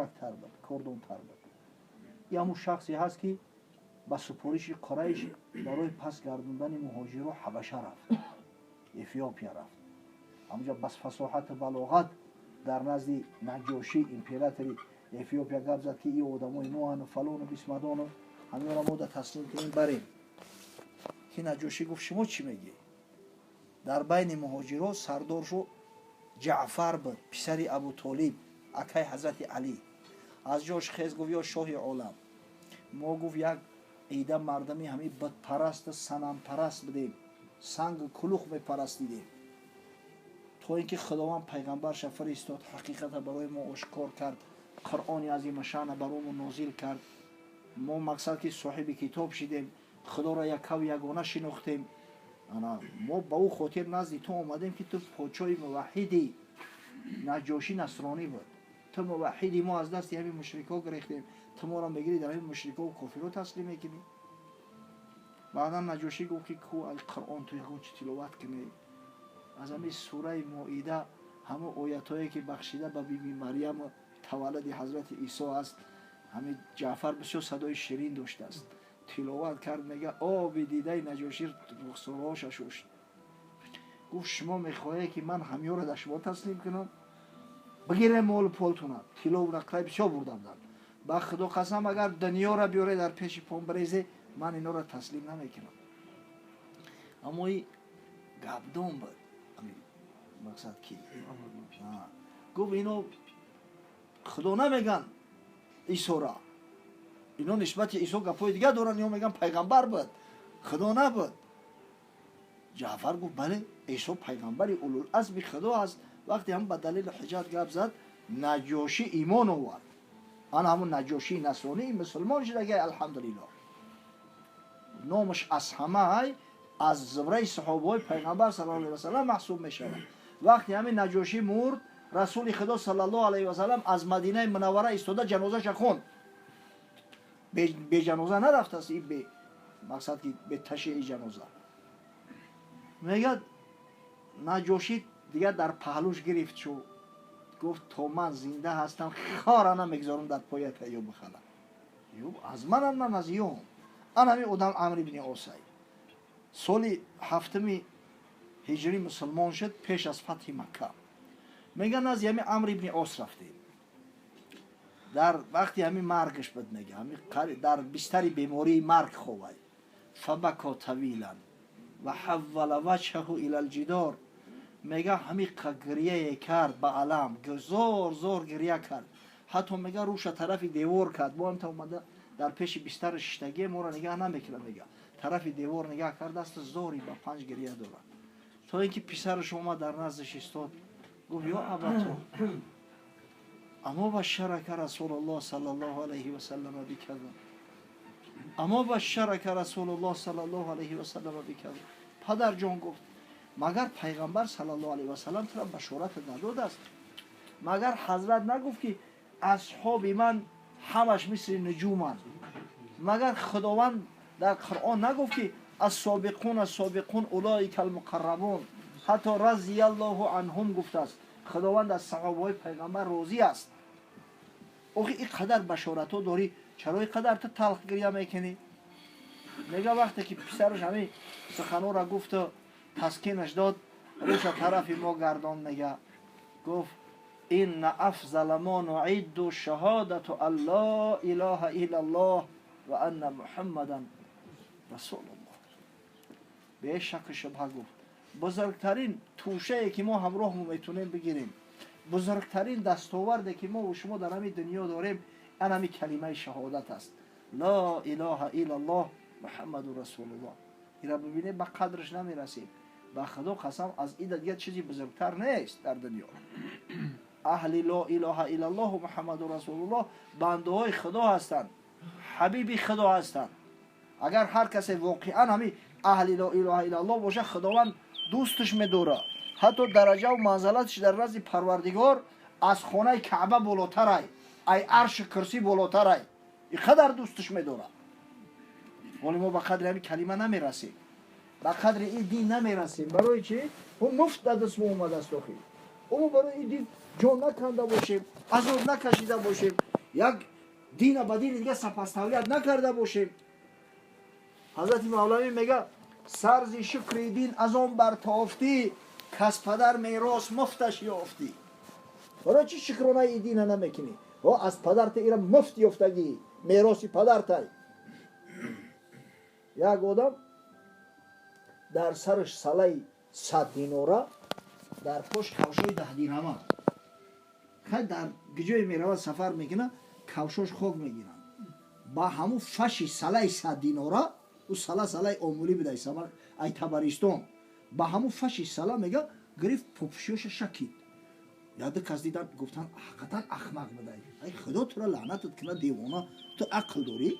Зирактар буд, кордонтар буд. И ҳамун шахсе ҳаст, ки ба супориши Қурайш барои пас гардондани муҳоҷиро Ҳабаша рафт, Эфиопия рафт. Ҳамунҷа бас фасоҳату балоғат дар назди Наҷошӣ, императори Эфиопия, гап зад, ки и одамои моану фалону бисмадону ҳаминро мо да таслим кунем, барем. Ки Наҷошӣ гуфт: «Шумо чӣ мегӣ?» Дар байни муҳоҷиро сардоршу Ҷаъфар буд, писари Абутолиб, акай ҳазрати Алӣ. Аз ҷош хез, гуфт: «Ё шоҳи олам, мо», гуфт, «як ида мардами ҳамин бутпарасту санампараст будем, сангу кулух мепарастидем, то ин ки Худованд пайғамбарша фиристод, ҳақиқата барои мо ошкор кард, Қуръони азимашана баромо нозил кард. Мо, мақсад, ки соҳиби китоб шидем, Худоро яккаву ягона шинохтем. Ана мо ба ӯ хотир назди ту омадем, ки ту подшоҳи муваҳҳидӣ». Наҷошӣ насронӣ буд. «Ту муваҳҳиди, мо аз дасти ҳамин мушрикҳо гирехтем, ту моро мегирӣ, дар ҳамин мушрикҳову кофирҳо таслим мекунӣ». Баъдан Наҷошӣ гуфт, ки ку Қуръон, ту ягон чи тиловат кунӣ. Аз ҳамин сураи Моида, ҳамон оятҳое, ки бахшида ба биби Марьяму таваллуди ҳазрати Исо аст. Ҳамин Ҷаъфар бисёр садои ширин доштааст, тиловат кард. Мега, оби дидаи Наҷошӣ рухсораҳоша шушт. Гуфт: «Шумо мехоҳед, ки ман ҳамёро дар шумо таслим кунам, бигирем молу полтуна, тилову нақрай бисёр бурда буданд. Ба Худо қасам, агар дунёра биёре, дар пеши пом бирезе, ман инора таслим намекунам». Аммо и гапдон буд, мақсад, ки гуфт: «Ино Худо намеган Исора, ино нисбати Исо гапҳои дигар доранд, ино меган пайғамбар буд, Худо набуд». Ҷаъфар гуфт: «Бале, Исо пайғамбари улулазми Худо аст». Вақте ҳам ба далели ҳуҷҷат гап зад, Наҷошӣ имон овард. Ана ҳамун Наҷошии насронӣ мусулмон шудагай, алҳамдулиллоҳ. Номаш Асҳамай, аз зумраи саҳобаҳои пайғамбар саллаллоҳу алайҳи васалам маҳсуб мешавад. Вақте ҳамин Наҷошӣ мурд, Расули Худо саллаллоҳу алайҳи васалам аз Мадинаи Мунаввара истода ҷанозаша хонд. Беҷаноза нарафтааст, и бе мақсад, ки беташии ҷаноза. Мегӯяд, Наҷошӣ дигар дар паҳлӯш гирифт, шу гуфт: «То ман зинда ҳастам, хора намегузорам дар поята ё бихала, ё аз манам, ман аз ём». Ан ҳамин одам Амр ибни Осай соли 7-уми ҳиҷрӣ мусулмон шуд, пеш аз фатҳи Макка. Мегӯяд, назди ҳамин Амр ибни Ос рафтем, дар вақти ҳамин маргаш буд. Мега, ҳамин дар бистари бемории марг ховай. فبكى طويلا وحول وجهه إلى الجدار. Мега, ҳамиқа гирияе кард, ба алам зор зор гирия кард, ҳатто, мега, рӯша тарафи девор кард. Бо ҳамта омада дар пеши бистари шиштагие, моро нигаҳ намекунад. Мега, тарафи девор нигаҳ кардааст, зори ба панҷ гирия дорад, то ин ки писараш омад, дар наздаш истод, гуфт: «Ё أبتاه، أما بشرك رسول الله صلى الله عليه وسلم بكذا؟ أما بشرك رسول الله صلى الله عليه وسلم بكذا؟» «Падарҷон, — гуфт, — магар пайғамбар саллаллоҳу алайҳи васалам тура башорат надодааст? Магар ҳазрат нагуфт, ки асҳоби ман ҳамаш мисли нуҷуманд? Магар Худованд дар Қуръон нагуфт, ки السابقون السابقون أولئك المقربون؟ Ҳатто رضي الله عنهم гуфтааст, Худованд аз саҳобаҳои пайғамбар розӣ аст. Охи ин қадар башоратҳо дорӣ, чаро ин қадар ту талх гиря мекунӣ?» Мега, вақте ки писараш ҳамин суханҳоро гуфту таскинаш дод, рӯша тарафи мо гардон, мега, гуфт: «إن أفضل ما نعد شهادة أن لا إله إلا الله وأن محمدا رسول الله». Бешаку шубҳа, гуфт, бузургтарин тӯшае, ки мо ҳамроҳмо метонем бигирем, бузургтарин дастоварде, ки мо шумо дар ҳамин дунё дорем, ан ҳамин калимаи шаҳодат аст: لا إله إلا الله محمد رسول الله. Ира бибинем, ба қадраш намерасем. Ба Худо қасам, аз ида дигар чизи бузургтар нест дар дунё. Аҳли لا إله إلا الله محمد رسول الله бандаҳои Худо ҳастанд, ҳабиби Худо ҳастанд. Агар ҳар касе воқеан ҳамин аҳли لا إله إلا الله бошад, Худованд дӯсташ медорад, ҳатто дараҷаву манзалаташ дар назди Парвардигор аз хонаи Каъба болотарай, ай арши курсӣ болотарай. Ин қадар дӯсташ медорад. Вале мо ба қадри ҳамин калима намерасем, ба қадри ин дин намерасем. Барои чи? Ӯ муфт дар даст мо омадааст. Охи ӯ барои ин дин. Ҷон наканда бошем, азоб накашида бошем, як дина ба дини дига сопоставлять накарда бошем. Ҳазрати Мавлавӣ мега: сар зи шукри дин аз он бартофтӣ, кас падар мерос муфташ ёфтӣ. Барои чӣ шукронаи дина намекунӣ? О, аз падарта ира муфт ёфтагӣ, мероси падартай. Як одам дар сараш салаи 100 динора, дар пош кавшои 10 дирҳама. Хай, дар гиҷое меравад, сафар мекунад, кавшош хок мегиранд. Ба ҳамун фаши салаи 100 динора, ӯ сала салаи омулӣ буда, ай Табаристон, ба ҳамун фаши сала, мега, гирифт, попушиёша шакид. Яду кас дидан, гуфтан: ҳақиқатан ахмақ будай, ай худо тура лаънатат кунад, девона, ту ақл дорӣ?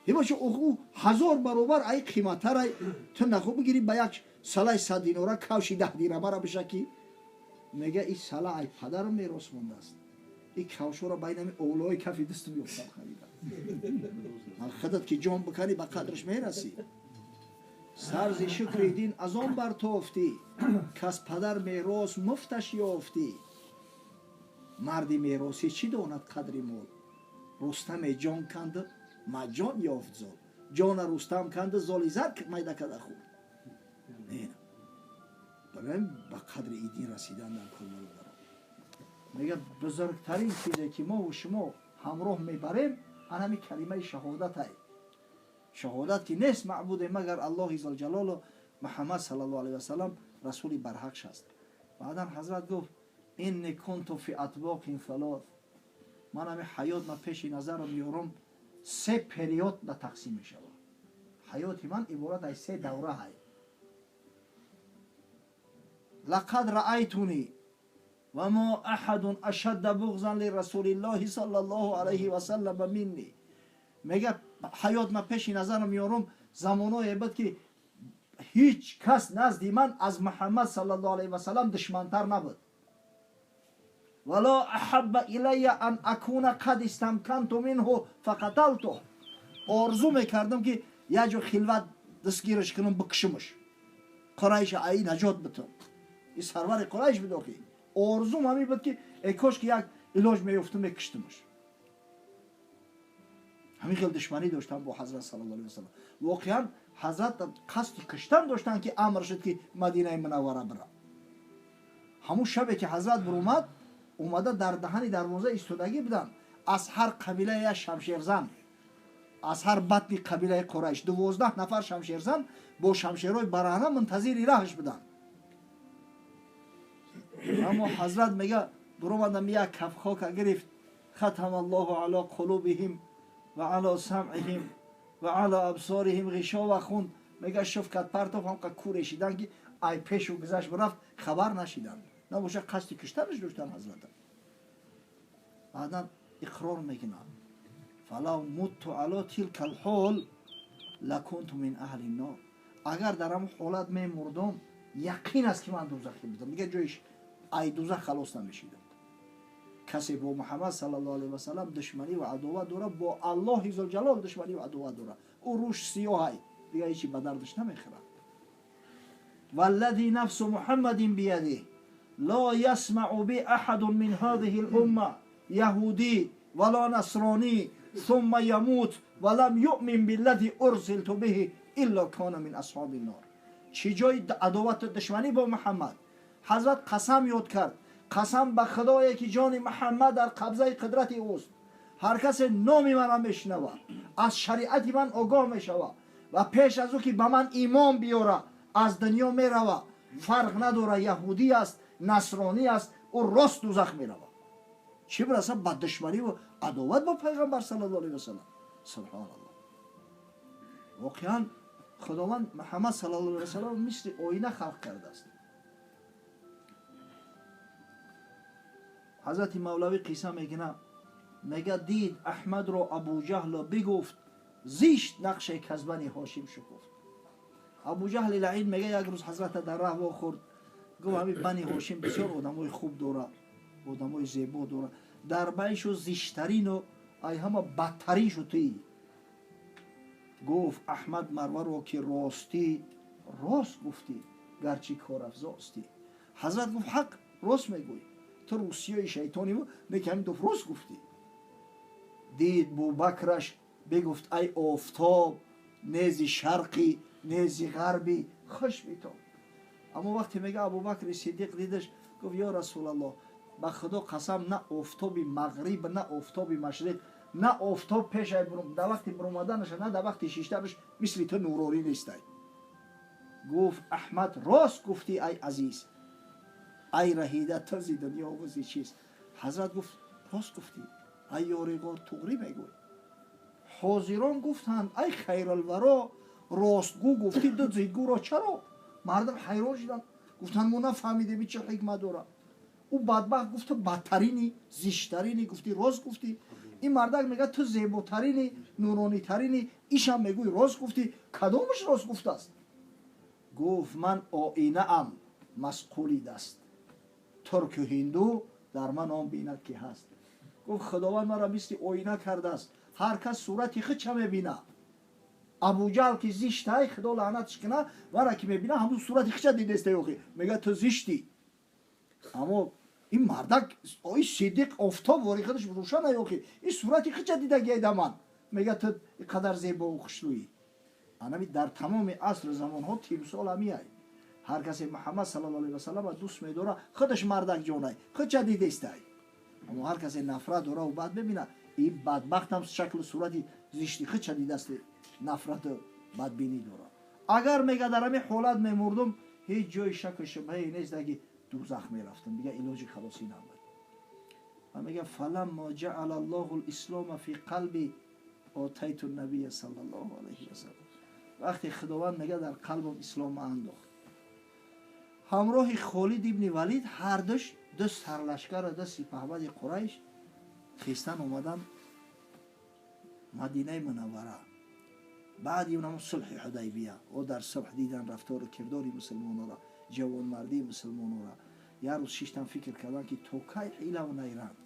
Ибоша, ӯ ҳазор баробар ай қиматтарай, ту нахо бигирӣ, ба як салаи 100 динора кавши 10 дирҳамара бишакӣ? Мега: и сала ай падарам мерос мондааст, и кавшоро байнами овлои кафи дастум ёфтам, харидам. Худат ки ҷон биканӣ, ба қадраш мерасӣ. Сар зи шукри дин аз он бартофтӣ, кас падар мерос муфташ ёфтӣ. Марди меросӣ чӣ донад қадри мол? Рустаме ҷон канд, маҷон ёфт зол. Ҷона Рустам канду, золи зар майда када хӯрд. Барои ба қадри и дин расидан дар кор, бародарон. Мега, бузургтарин чизе ки мову шумо ҳамроҳ мебарем, анами калимаи шаҳодатай. Шаҳодат ки нест маъбуде магар Аллоҳи зулҷалолу Муҳаммад саллаллоҳу алайҳи васалам расули барҳақш аст. Баъдан ҳазрат гуфт: إني كنت في أطباق ثلاث. Ман ҳами ҳаёт ма пеши назарам меёрам, се период ба тақсим мешавад. Ҳаёти ман иборат аз се давра ҳай. لقد رأيتني وما أحد أشد بغضا لرسول الله صلى الله عليه وسلم مني. Мега, ҳаёт ма пеши назарам меёрам, замоное буд, ки ҳеҷ кас назди ман аз Муҳаммад саллаллоҳу алайҳи васалам душмантар набуд. ولا أحب إلي أن أكون قد استمكنت منه فقتلته. Орзу мекардам, ки як ҷо хилват дастгираш кунам, бикушимаш, Қурайша аи наҷот битам. И сарвари Қурайш буд охи. Орзум ҳамин буд, ки э кош ки як илоҷ меёфтам, мекуштимаш. Ҳамин хел душманӣ доштам бо ҳазрат саллаллоҳу алайҳи васалам. Воқеан, ҳазрат қасди куштан доштанд, ки амр шуд, ки Мадинаи Мунаввара бира. Ҳамун шабе ки ҳазрат биромад, омада дар даҳани дарвоза истодагӣ буданд. Аз ҳар қабила як шамшерзан, аз ҳар батни қабилаи Қурайш 12 нафар шамшерзан бо шамшерҳои бараҳна мунтазири раҳш буданд. Аммо ҳазрат, мега, биромадам, як каф хока гирифт: ختم الله على قلوبهم وعلى سمعهم وعلى أبصارهم غشاوة. خوнд. Мега, шуф кад, партоф, ҳамқа кӯрешидан, ки ай пешу гузашт, бирафт, хабар нашиданд. Набоша, қасди куштанаш доштан ҳазрата. Баъдан иқрор мекунад: فلو مت على تلك الحال لكنت من أهل النار. Агар дар ҳамн ҳолат мемурдам, яқин аст, ки ман дузахӣ будам, дигар ҷоиш ай дузах халос намешидам. Касе бо Муҳаммад саллаллоҳу алайҳи васалам душманӣ ва адоват дорад, бо Аллоҳи зулҷалол душманӣ ва адоват дорад. Ӯ рӯш сиёҳай, дигар ҳечи ба дардаш намехӯрад. والذي نفس محمد بيده لا يسمع بي أحد من هذه الأمة، يهودي ولا نصراني، ثم يموت ولم يؤمن بالذي أرسلت به إلا كان من أصحاب النار. Чӣ ҷои адовату душманӣ бо Муҳаммад! Ҳазрат қасам ёд кард: қасам ба худое, ки ҷони Муҳаммад дар қабзаи қудрати ӯст, ҳар касе номи мана мешунавад, аз шариати ман огоҳ мешавад ва пеш аз ӯ ки ба ман имон биёра аз дунё мерава, фарқ надора яҳудӣ аст, насронӣ аст, ӯ рост дузах меравад. Чӣ бираса ба душманиву адоват бо пайғамбар саллаллоҳу алайҳи васалам? Субҳоналлоҳ! Воқеан, Худованд Муҳаммад саллаллоҳу алайҳи васалам мисли оина халқ кардааст. Ҳазрати Мавлавӣ қисса мекунад. Мега, дид Аҳмадро Абуҷаҳло, бигуфт: зишт нақше каз бани Ҳошим шукуфт. Абуҷаҳли лаин, мега, як рӯз ҳазрата дар раҳ вохӯрд, гуфт: ҳамин бани Ҳошим бисёр одамои хуб дора, одамои зебо дора, дар байшу зиштарину ай ҳама бадтарин шу туӣ. Гуфт Аҳмад Марваро, ки ростӣ рост гуфтӣ, гарчи корафзостӣ. Ҳазрат гуфт: ҳақ рост мегӯй. Ту русиёи шайтониву не ки ҳамин доф рост гуфтӣ. Дид Бубакраш бигуфт ай офтоб нези шарқӣ нези ғарбӣ хуш битоб. Аммо вақте мега Абубакри Сиддиқ дидаш гуфт ё Расулаллоҳ ба Худо қасам на офтоби мағриб на офтоби машриқ на офтоб пешай дар вақти буромаданаша на дар вақти шиштанаш мисли ту нурорӣ нестай. Гуфт Аҳмад рост гуфтӣ ай азиз ай раҳида ту зи дунё зи чиз. Ҳазрат гуфт рост гуфтӣ ай ёри ғор туғрӣ мегӯй. Ҳозирон гуфтанд ай хайралваро ростгӯ гуфтӣ ду зидгӯро чаро? Мардам ҳайрон шуданд гуфтанд мо нафаҳмидем чӣ ҳикмат дорад. Ӯ бадбахт гуфт ту бадтарини зиштарини гуфтӣ рост гуфтӣ. Ин мардак мегӯяд ту зеботарини нуронитарини ишам мегӯй рост гуфтӣ. Кадомаш рост гуфтааст? Гуфт ман оинаам масқули даст турку ҳинду дар ман он бинад ки ҳаст. Гуфт Худованд маро мисли оина кардааст ҳар кас сурати худша мебина. Абуҷаҳл ки зиштай Худо лаънатш кина мара ки мебина ҳамун сурати худша дидеста охи мегӯяд ту зиштӣ. Аммо ин мардак ой Сиддиқ офтоб вори худаш рӯшан ай охи ин сурати худша дидагиайда ман мегӯяд ту ин қадар зебову хушрӯӣ. Анами дар тамоми асру замонҳо тимсол ҳамиай. Ҳар касе Муҳаммад саллаллоҳу алайҳи васаллама дӯст медора худаш мардак ҷонай худша дидестай. Аммо ҳар касе нафрат дораву бад мебина ин бадбахтам шаклу сурати зишти худша дидааст нафрату бадбинӣ дорад. Агар мега дар ҳамин ҳолат мемурдум ҳеҷ ҷои шаку шубҳае нест ки дузах мерафтам дига илоҷи халосӣ набуд. Ва мега фаламма ҷаала аллоҳу лислома фи қалби отайту набия саллаллоҳу алайҳи васаллам. Вақте Худованд мега дар қалбам ислом андохт. Ҳамроҳи Холид ибни Валид ҳардуш ду сарлашкару ду сипаҳбади Қурайш хестан омадан Мадинаи Мунаввара. Баъди унам сулҳи Ҳудайбия о дар сулҳ дидан рафтору кирдори мусулмонора ҷавонмардии мусулмонора як рӯз шиштан фикр кардан ки то кай ҳилаву найранг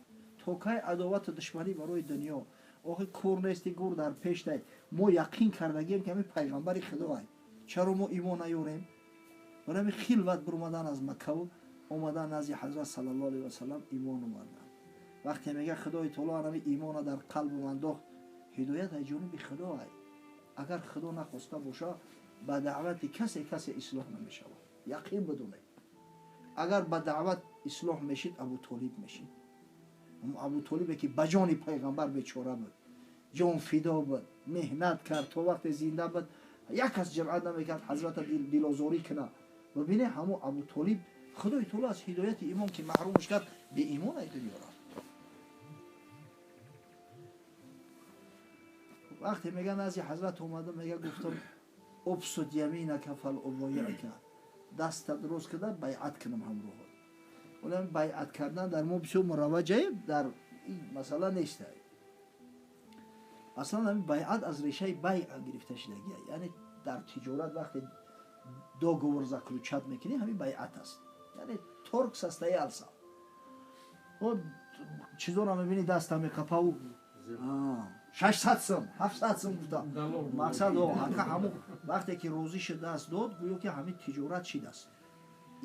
то кай адовату душманӣ барои дунё охи кур нести гур дар пештай мо яқин кардагием ки ҳамин пайғамбари Худоай чаро мо имон наёрем? Барои ҳамин хилват буромадан аз Маккаву омадан назди Ҳазрат саллаллоҳу алайҳи васаллам имон овардан. Вақте мега Худои таоло ҳамин имона дар қалбам андохт ҳидоят аз ҷониби Худоай. Агар Худо нахоста боша ба даъвати касе касе ислоҳ намешавад. Яқин бидонед агар ба даъват ислоҳ мешид Абутолиб мешид. Абутолибе ки ба ҷони пайғамбар бечора буд ҷон фидо буд меҳнат кард то вақте зинда буд як кас ҷуръат намекард ҳазрата дилозорӣ кунад. Бибине ҳамун Абутолиб Худои таоло аз ҳидояти имон ки маҳрумаш кард беимон ай дунё рафт. Вақте мега назди ҳазрат омада мега гуфтам абсут яминака фалубоиака дастат рост карда байъат кунам ҳамроҳот. Оле байъат кардан дар мо бисёр муравваҷае дар ин масъала нестай. Аслан ҳамин байъат аз решаи байъ гирифта шудагия. Яъне дар тиҷорат вақте договор заключать мекунӣ ҳамин байъат аст. Яъне торг состоялся. Чизоро мебинӣ даста меқапаву 600 сом 700 сом гуфта мақсад ҳака ҳамун вақте ки розӣ шуд даст дод гӯё ки ҳамин тиҷорат шидааст.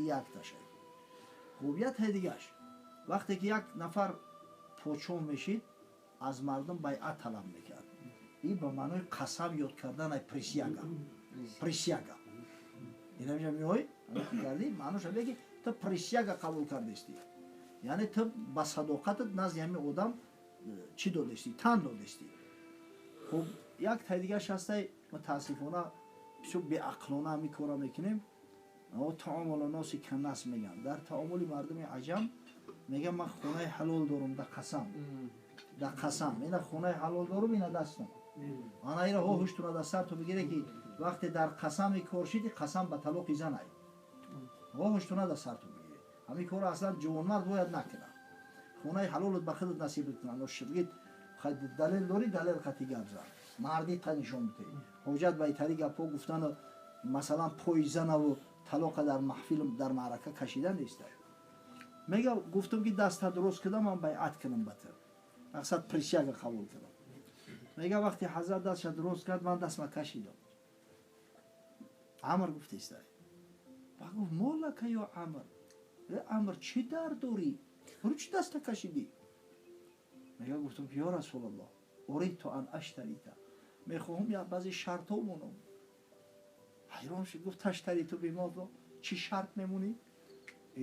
И якташа. Хуб ятаи дигаш вақте ки як нафар подшоҳ мешид аз мардум байъат талаб мекард. Ин ба маънои қасам ёд кардан ай присяга. Присяга. Инамиҷа меои кардӣ маънош ҳамин ки ту присяга қабул кардестӣ. Яъне ту ба садоқатат назди ҳамин одам чӣ додестӣ? Тан додестӣ. Хуб як тай дигаш ҳастай мутаассифона бисёр беақлона ҳамин корро мекунем. Таомулу носи каннас мегӯянд. Дар таомули мардуми аҷам мегӯянд ман хонаи ҳалол дорум да қасам. Да қасам. Ина хонаи ҳалол дорум ина дастум. Ана ина ҳо ҳуштуна да сар ту бигире ки вақте дар қасами кор шиди қасам ба талоқи занай. Ҳо ҳуштуна да сар ту бигире. Ҳамин корро аслан ҷавонмард бояд накунад. Хонаи ҳалолат ба худат насиб кунад. Ширгит далел дорӣ далел қати гап зан. Мардӣ та нишон бидеҳ. Ҳоҷат ба итари гапҳо гуфтану масалан пои занаву талоқа дар маҳфил дар маърака кашидан нест. Мега гуфтам ки даста дуруст кардам ман байъат кунам ба ту. Мақсад присяга қабул кардам. Мега вақте ҳазрат дастша дуруст кард ман дастма кашидам. Амр гуфтеста. Ба гуфт молака ё Амр? Амр чӣ дард дорӣ? Барои чӣ даста кашидӣ? Мега гуфтам ки ё Расулаллоҳ, уридту ан аштарита, мехоҳам як баъзе шартҳо монам. Ҳайрон шуд, гуфт таштариту бимозо, чӣ шарт мемонӣ?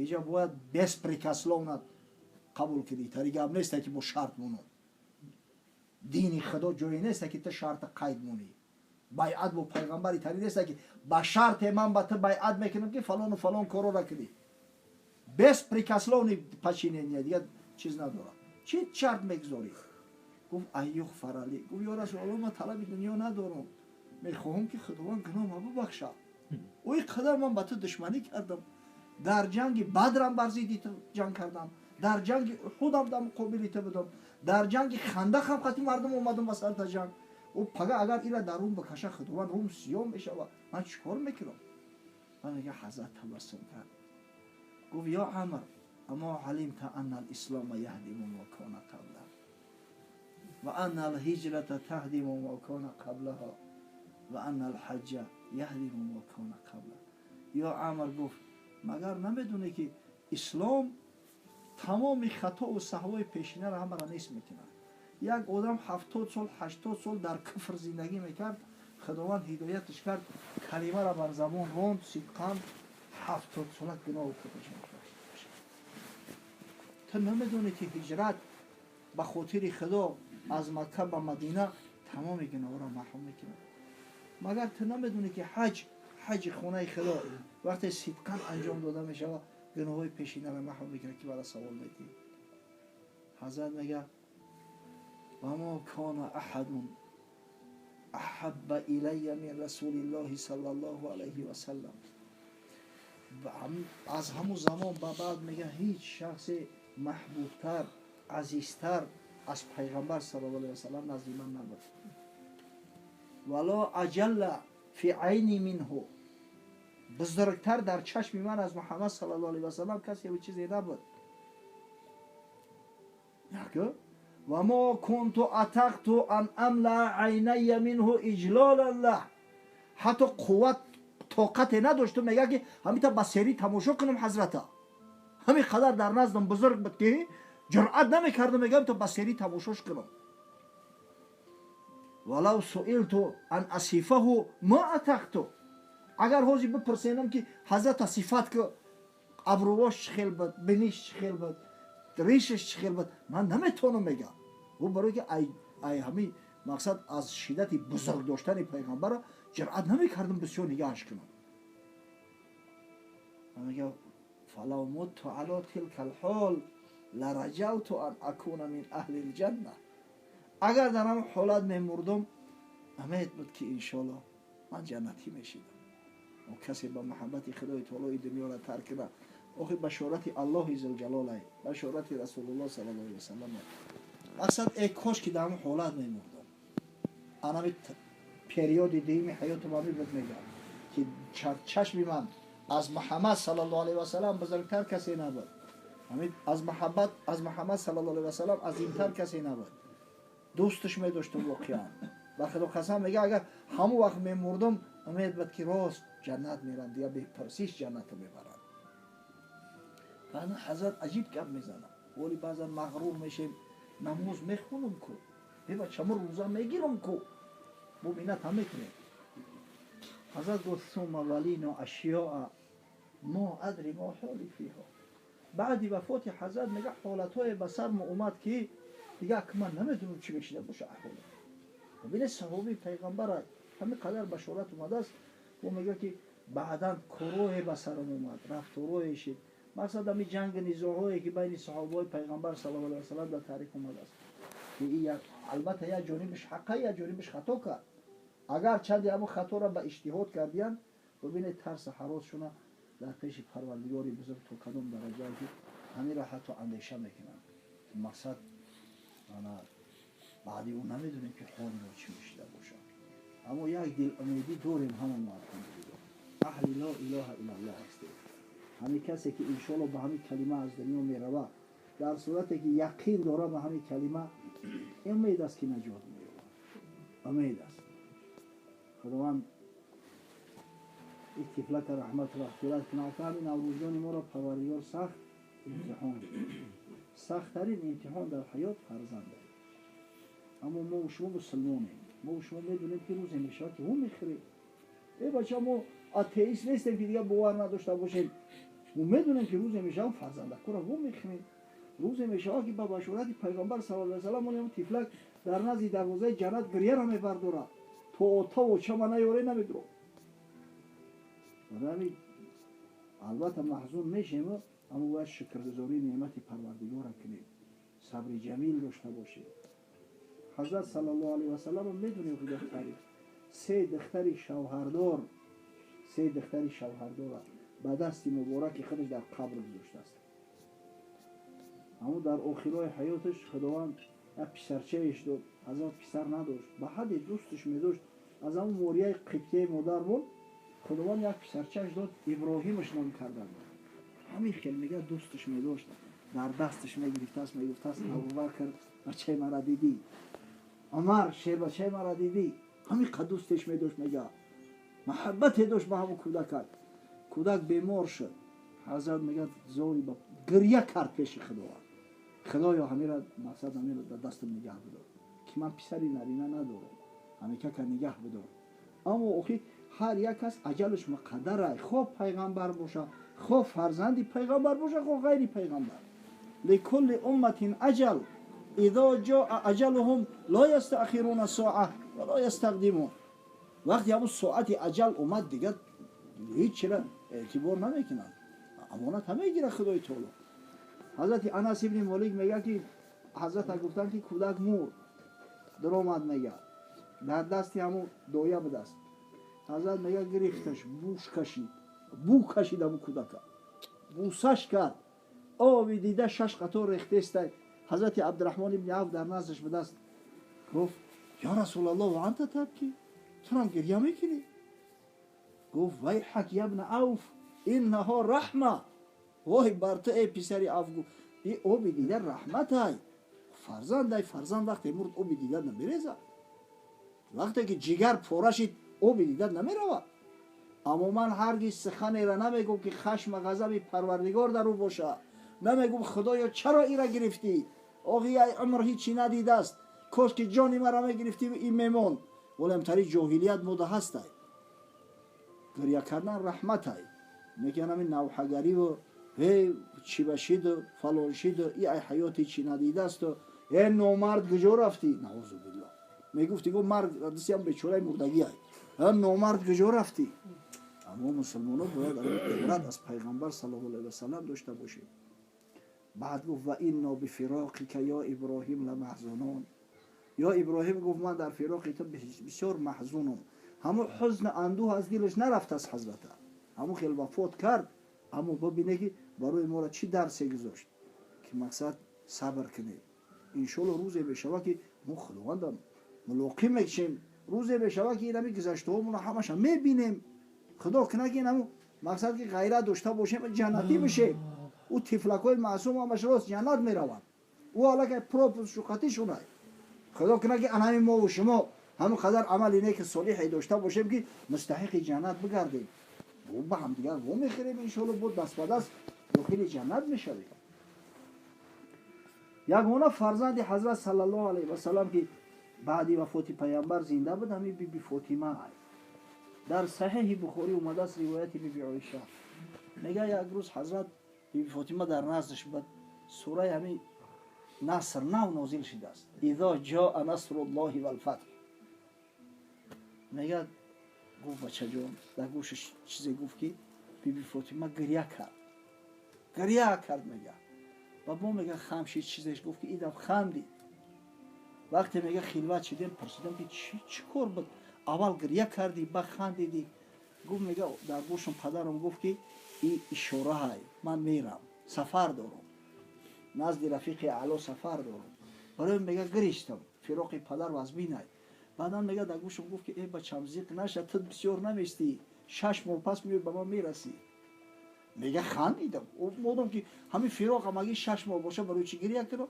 Иҷа бояд беспрекословно қабул кунӣ, тари гап неста ки бо шарт монам. Дини Худо ҷое неста ки ту шарта қайд монӣ. Байъат бо пайғамбари тари неста ки ба шарте ман ба ту байъат мекунам ки фалону фалон корора кунӣ. Беспрекословный подчинение, дигар чиз надорад. Чӣ шарт мегузорӣ? Гуфт ан юғфара ли. Гуфт ё Расулаллоҳ, ман талаби дунё надорам, мехоҳам ки Худованд гуноҳма бубахшад. Ӯ қадар ман ба ту душманӣ кардам, дар ҷанги Бадрам бар зидди ту ҷанг кардам, дар ҷанги Уҳудам дар муқобили ту будам, дар ҷанги Хандақам қати мардум омадам ба сарта ҷанг. Ӯ пага агар ира дар рум бикаша, Худованд рум сиёҳ мешавад, ман чӣ кор мекунам? Ман мега ҳазрат табассум кард, гуфт ё Амр, амо алимта анна алислома яҳдиму мо кона қабла ва анна алҳиҷрата таҳдиму мо кона қаблаҳо ва анна алҳаҷҷа яҳдиму мо кона қабла. Ё Амр, гуфт, магар намедонӣ ки ислом тамоми хатову саҳвои пешинаро ҳамаро нест мекунад? Як одам 70 сол, 80 сол дар куфр зиндагӣ мекард, Худованд ҳидояташ кард, калимаро бар забон ронд, сидқан 70 сола гуноҳу куфрш. Ту намедонӣ ки ҳиҷрат ба хотири Худо аз Макка ба Мадина тамоми гуноҳро маҳв мекунад? Магар ту намедонӣ ки ҳаҷ, ҳаҷи хонаи Худо вақте сидқан анҷом дода мешавад, гуноҳҳои пешинаро маҳв мекунад, ки бара савол медиҳӣ? Ҳазрат мега ва мо кона аҳадун аҳабба илайя мин расулиллоҳи саллаллоҳу алайҳи васаллам. Аз ҳамун замон ба баъд мега ҳеҷ шахсе маҳбубтар, азизтар аз пайғамбар саллаллоҳу алайҳи васаллам назди ман набуд. Вало аҷалла фи айни минҳу, бузургтар дар чашми ман аз Муҳаммад саллаллоҳу алайҳи васаллам касе чизе набуд. Яку ва мо кунту атақту ан амла айнайя минҳу иҷлолан лаҳ, ҳатто қувват тоқате надоштум, мега ки ҳамита ба серӣ тамошо кунам ҳазрата. Ҳамин қадар дар наздам бузург буд ки ҷуръат намекардам, мегам то ба серӣ тамошош кунам. Валав суилту ан асифаҳу ма атақту, агар ҳозир бипурсенам ки ҳазрата сифат ки, абрувош чӣ хел буд, биниш чӣ хел буд, ришаш чӣ хел буд, ман наметавонам, мегам. Ӯ барое ки ай ҳамин мақсад аз шиддати бузург доштани пайғамбара ҷуръат намекардам бисёр нигаҳаш кунам. Мега фалав мутту ало тилка алҳол лараҷавту ан акуна мин аҳли лҷанна, агар дар ҳамон ҳолат мемурдум, умед буд ки иншоалло ман ҷаннатӣ мешидам. Касе ба муҳаббати Худои таолои дунёро тарк кунад, охи башорати Аллоҳи зулҷалолай, башорати Расулуллоҳ саллаллоҳу алайҳи васаллам. Мақсад э кош ки дар ҳамон ҳолат мемурдам. Анами периоди дуюми ҳаётум ҳамин буд, мегам ки чашми ман аз Муҳаммад саллаллоҳу алайҳи васаллам бузургтар касе набуд, аз муҳаббат аз Муҳаммад саллаллоҳу алайҳи васаллам азимтар касе набуд, дӯсташ медоштум воқеан. Ба Худо қасам, мега, агар ҳамон вақт мемурдум, умед буд ки рост ҷаннат мерам, дига бепарсиш ҷаннатро мебарам. Баъзан ҳазрат аҷиб гап мезанад, воли баъзан мағрур мешем, намоз мехонам ку, бебачамо рӯза мегирам ку, бо миннат ҳам мекунем. Ҳазрат гуфт сума валино ашёа мо адри мо ҳоли фиҳо. Баъди вафоти ҳазрат, мега, ҳолатҳое ба сармо омад ки дига ман намедонам чӣ мешида боша аҳволе. Бибинед, саҳобии пайғамбара ҳамин қадар башорат омадааст, ӯ мега ки баъдан корое ба сарам омад, рафторое шид. Мақсад ҳами ҷанги низоҳое ки байни саҳобаҳои пайғамбар саллаллоҳу алайҳи васаллам дар таърих омадааст, ки албатта як ҷонибиш ҳаққа, як ҷонибиш хато кард. Агар чанде ҳамон хаторо ба иҷтиҳод кардиянд, бибинед тарса ҳаросшуна дар пеши Парвардигори бузург то кадом дараҷае ки ҳаминро ҳатто андеша мекунанд. Мақсад ана баъди ӯ намедонем ки ҳоли мо чӣ мешида бошад, аммо як дилумедӣ дорем ҳама мо, алҳамдулиллоҳ, аҳли ло илоҳа иллаллоҳ ҳастем. Ҳамин касе ки иншоалло ба ҳамин калима аз дунё меравад, дар сурате ки яқин дорад ба ҳамин калима, умед аст ки наҷот меёбад, умед аст. Худованд ин тифлака раҳмату мағфират кунад. Ҳамин Наврӯзҷони моро Парвардигор сахт имтиҳон. Сахттарин имтиҳон дар ҳаёт фарзанд аст. Аммо мо шумо мусулмонем, мо шумо медонем, ки рӯзе мешавад, ки ҳу мехӯрем. Э бача, мо атеист нестем, ки дигар бовар надошта бошем. Мо медонем, ки рӯзе мешавад, фарзандакора во мехӯрем. Рӯзе мешавад, ки ба башорати пайғамбар саллаллоҳу алайҳи васаллам он тифлак дар назди дарвозаи ҷаннат гирьяро мебардорад: то отаву чама наёре, намедурам. Барои албатта маҳзун мешем, аммо бояд шукргузории неъмати парвардигора кунем, сабри ҷамил дошта бошем. Ҳазрат саллаллоҳу алайҳи васаллам, медонем, ки духтари се духтари шавҳардор, се духтари шавҳардора ба дасти мубораки худаш дар қабр гузоштааст. Аммо дар охирои ҳаёташ Худованд як писарчаеш дод. Ҳазрат писар надошт, ба ҳадди дӯсташ медошт. Аз ҳамн Морияи Қибтияи модармон Худованд як писарчааш дод, Иброҳимаш ном карданд. Ҳамин хел мега, дӯсташ медошт, дар дасташ мегирифтааст, мегуфтааст: «Абубакр, бачаи мара дидӣ? Умар, шербачаи мара дидӣ?» Ҳамин қад дӯстеш медошт, мега, маҳаббате дошт ба ҳамон кӯдакак. Кӯдак бемор шуд. Ҳазрат, мега, зори гирья кард пеши Худованд: «Худоё, ҳамира, мақсад, ҳамира дар дастам нигаҳ бидор, ки ман писари нарина надорам, ҳамикака нигаҳ бидор». Аммо охи, ҳар як кас аҷалаш муқаддарай, хоҳ пайғамбар боша, хоҳ фарзанди пайғамбар боша, хоҳ ғайри пайғамбар. لكل أمة أجل، إذا جاء أجلهم لا يستأخرون ساعة ولا يستقدمون. Вақте ҳамун соати аҷал омад, дигар ҳеҷ чира эътибор намекунанд, амонат ҳа мегирад Худои таоло. Ҳазрати Анас ибни Молик мега, ки ҳазрата гуфтанд, ки кӯдак мурд. Даромад, мега, дар дасти ҳамун доя будааст. Ҳазрат, мега, гирифташ, буш кашид, бу кашид ҳамун кӯдака, бусаш кард, оби дида шаш қатор рехтестай. Ҳазрати Абдураҳмон ибни Авф дар наздаш будааст. Гуфт: «Ё Расулаллоҳ, وأنت تبكي؟ Турам гирья мекунӣ?» Гуфт: «ويحك يا ابن عوف، إنها رحمة». Вой бар ту, эй писари Авф, гуфт, и оби дида раҳматай, фарзандай. Фарзанд вақте мурд, оби дида намерезад, вақте ки ҷигар пора шид, оби дида намеравад. Аммо ман ҳаргиз суханеро намегӯм, ки хашма ғазаби Парвардигор дар ӯ бошад. Намегӯм: «Худоё, чаро ира гирифтӣ? Охи, ай умр ҳичи надидааст, кош ки ҷони мара мегирифтӣ, ин мемонд». Волемтари ҷоҳилият мода ҳастай. Гирья кардан раҳматай, мекунам ҳамин навҳагариву э чӣ башиду фалон шиду и ай ҳаёти чӣ надидаасту э номард, куҷо рафтӣ? Наузу биллоҳ, мегуфти, гу марг дастиам бечораи мурдагиай, э номард, куҷо рафтӣ? Аммо мусулмоно бояд ибрат аз пайғамбар саллаллоҳу алайҳи васаллам дошта бошем. Баъд гуфт: «وإنا بفراقك يا إبراهيم لمحزونون». Ё Иброҳим, гуфт, ман дар фироқи ту бисёр маҳзунум. Ҳамун ҳузну андӯҳ аз дилаш нарафт аз ҳазрата, ҳамун хел вафот кард. Аммо бибине, ки барои моро чӣ дарсе гузошт, ки мақсад сабр кунем. Иншолло, рӯзе мешавад, ки мо Худованда мулоқӣ мекушем. Рӯзе мешавад, ки инами гузаштаҳомонро ҳамаша мебинем. Худо кунад, ки инаму мақсад, ки ғайрат дошта бошем, ҷаннатӣ бишем. Ӯ тифлакҳои маъсум ҳамаш рост ҷаннат мераванд, ӯ аллакай пропуск шуқатӣ шунай. Худо кунад, ки анҳами мову шумо ҳамон қадар амали неки солиҳе дошта бошем, ки мустаҳиқи ҷаннат бигардем. Ба ҳамдигар во мехӯрем, иншоалло, бо даст ба даст дохили ҷаннат мешавем. Ягона фарзанди ҳазрат саллаллоҳу алайҳи васалам, ки баъди вафоти пайғамбар зинда буд, ҳамин биби Фотима. Дар Саҳеҳи Бухорӣ омадааст ривояти биби Оиша. Мега, як рӯз ҳазрат, биби Фотима дар наздаш буд, сураи ҳамин Наср нав нозил шудааст: إذا جاء نصر الله والفتح. Мега, гуфт: «Бачаҷон», дар гӯшаш чизе гуфт, ки биби Фотима гирья кард, гирья кард. Мега, ва мо, мега, хамши чизеш гуфт, ки идам хандид. Вақте, мега, хилват шидем, пурсидам, ки чӣ кор буд, аввал гирья кардӣ, ба хандидӣ? Гуфт, мега, дар гӯшам падарам гуфт, ки и ишораҳай, ман мерам, сафар дорам, назди рафиқи аъло сафар дорам. Барои, мега, гириштам, фироқи падар вазбинай. Баъдан, мега, дар гӯшам гуфт, ки э бачам, зиқ наша, ту бисёр наместӣ, 6 моҳ пас меои, ба ман мерасӣ. Мега, хандидам. Модом ки ҳамин фироқ ҳамагӣ 6 моҳ боша, барои чӣ гирья кунам?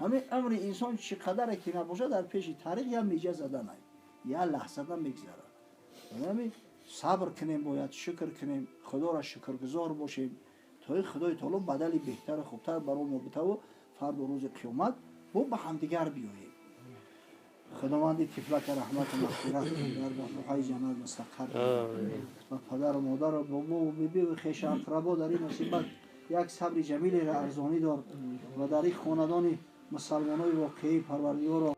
Ҳамин амри инсон чӣ қадаре ки набошад, дар пеши таърих як меҷа заданай, як лаҳзада мегзарад. Ҳамин сабр кунем, бояд шукр кунем, Худоро шукргузор бошем, то ин Худои таоло бадали беҳтару хубтар барои мо битаву. Фардо рӯзи қиёмат бо ба ҳамдигар биёем. Худованди тифлака раҳмату мағфират кун, дар баҳбуҳаи ҷаннат мустақар ва падару модару бобову бибиву хешу ақрабо дар ин мусибат як сабри ҷамилеро арзонӣ дор ва дар ин хонадони мусалмонои воқеӣ, Парвардигоро.